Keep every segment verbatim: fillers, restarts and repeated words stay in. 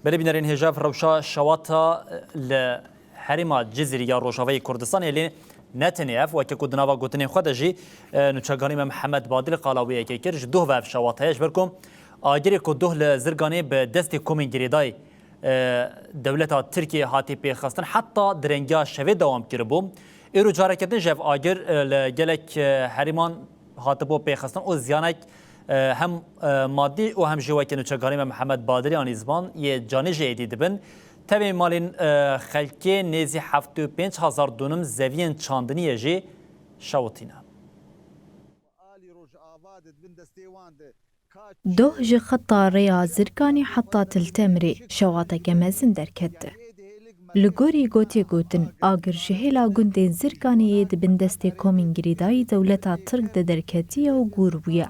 Belê bînerên hêja, rewşa şewata li herêma Cizîrê ya Rojavayê Kurdistanê lê ne tenê ev, weke ku di nava gotinên xwe de jî, e, nûçeganî me Mihemed Badil qala wê yekê kir, ji doh ve ev şewat heye, ji ber ku agirê ku doh li Zirganê bi destê komên girêdayî, e, dewleta Tirkiyê hatî pêxistin, heta direngiya şevê dewam kiribû. Îro careke din ji ev agir, e, li gelek, e, herêman hatibû pêxistin û ziyanek, e, hem, e, madî û hem jî weke nûçeganî me Mihemed Badirî anî ziman yê canê jî êdî dibin. Tevî malên, e, xelkê nêzî heftê û pênc hezar dûnim zeviyên çandiniyê jî şewitîne. Doh ji xeta rêya Zirganê heta Til Temrê şewateke mezin derketî. Li gorî gotê gotin, agir ji hêla gundên Zirganê yê di bin destê komên girêdayî dewleta Tirk de derketiye û gûr bûye.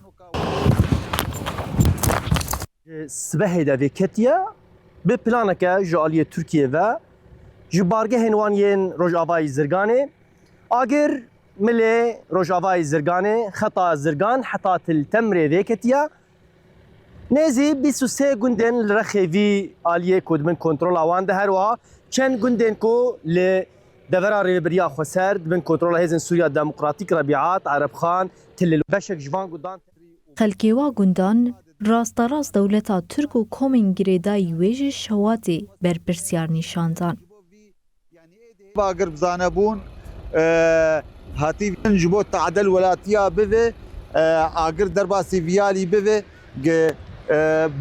Sibehê de vêketiye bi planeke ji aliyê Tirkiyê ve ji bargehên wan yên Rojavayê Zirganê agir milê Rojavayê Zirganê, xeta Zirgan heta Til Temrê vêketiye. Nêzî bîst û sê gundên li rexê vî aliyê ku di bin kontrola wan de, her wiha çend gundên ku li devera Rêvebiriya Xweser di bin kontrola Hêzên Sûriya Demokratîk, Rebîat, Erebxan, Til Lil, beşek ji van gundan. Xelkê wa gundan rasterast dewleta Tirk û komên girêdayî wê ji şewatê berpirsiyar nîşan dan. Agir bi zanebûn, e, hatî ji bo tadel welatiya bivê, e, agir derbasî viyalî bivê, gi, e,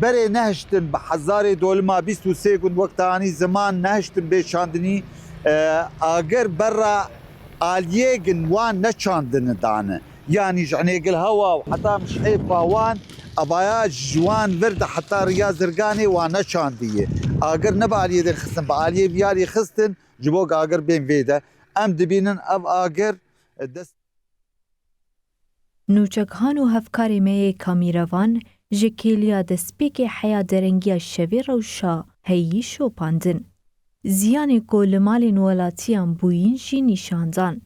berê nehiştin bi hezarê dolima bîst û sê gund wek te anî ziman nehiştin bê çandinî, e, agir berra aliyê gin wan neçandini dane. Yanî ji Înêgil Hewa û heta Mişhê Pawan, evaya ji wan vir de heta Riya Zirganê wan neçandiye. Agir ne bi aliyê derxistin, bi aliyê viyarî xistin, ji bo agir bên vê de. Em dibînin ev agir dest. Nûçeghan û hevkarê me yê kamîrevan ji kêliya destpêkê heya derengiya şevê rewşa heyî şopandin. Ziyanê ku li malên welatiyan bûyîn jî nîşan dan.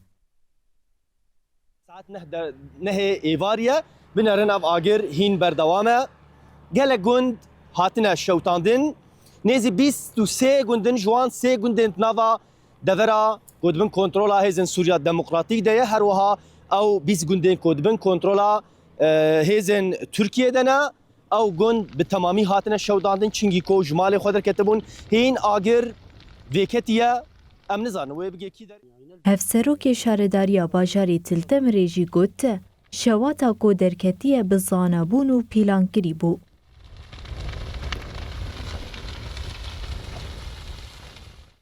Saet neh de, nehê êvarî ye. Binerin ev agir hîn berdewam e. Gelek gund hatine şewtandin. Nêzî bîst û sê gundin ji wan sê gundên di nava devera ku di bin kontrola Hêzên Sûriya Demokratîk de ye. Her wiha ew bîst gundên ku di bin kontrola, e, hêzên Tirkiyê de ne. Ew gund bi temamî hatine şewdandin, çingî ku ji malê xwe derketibûn. Hîn agir vêketiye, em nizanin wê bigê kî der. Hevserokê Şaredariya Bajarê Til Temirê jî got, şewata ku derketiye bi zanebûn û pîlankirî bû.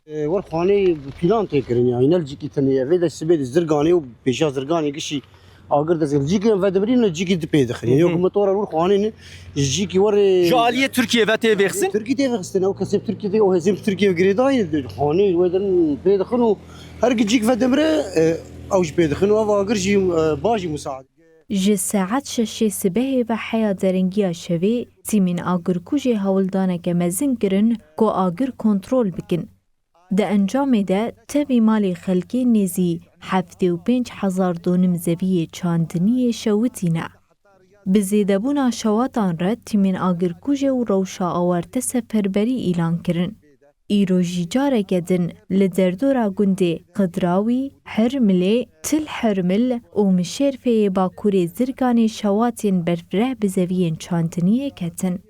Wer xanê bi pîlan tê kirin, yanî ne li cîkî tenê ye. Vê de sibê di Zirganê û pêşiya Zirganê gişî agir dest, li cîkî em vedimirîn, li cîkî di pê dixin. Yanî wek min te re wer xanê ne, ji cîkî werê. Ji aliyê Tirkiyê ve tê vêxistin? Tirkî tê vêxistin, ew kesê bi Tirkiyê tê, ew hêzên bi Tirkiyê ve girêdayî, xanê wê din pê dixin û her gi cîk vedimire, e, ew jî pê dixin û ev agir jî, e, ba jî musaade. Ji saet şeşê sibehê ve heya derengiya şevê, tîmên agirkujê hewldaneke mezin kirin ku agir kontrol bikin. Di encamê de tevî malê xelkê nêzî heftê û pênc hezar dûnim zeviyê çandiniyê şewitîne. Bi zêdebûna şewatan re tîmên agirkujê û rewşa awarte seferberî îlan kirin. Îro jî careke din li derdora gundê Qidrawî, Hermilê, Til Hermil û Mişêrfê yê bakurê Zirganê şewatên berfireh bi zeviyên çandiniyê ketin.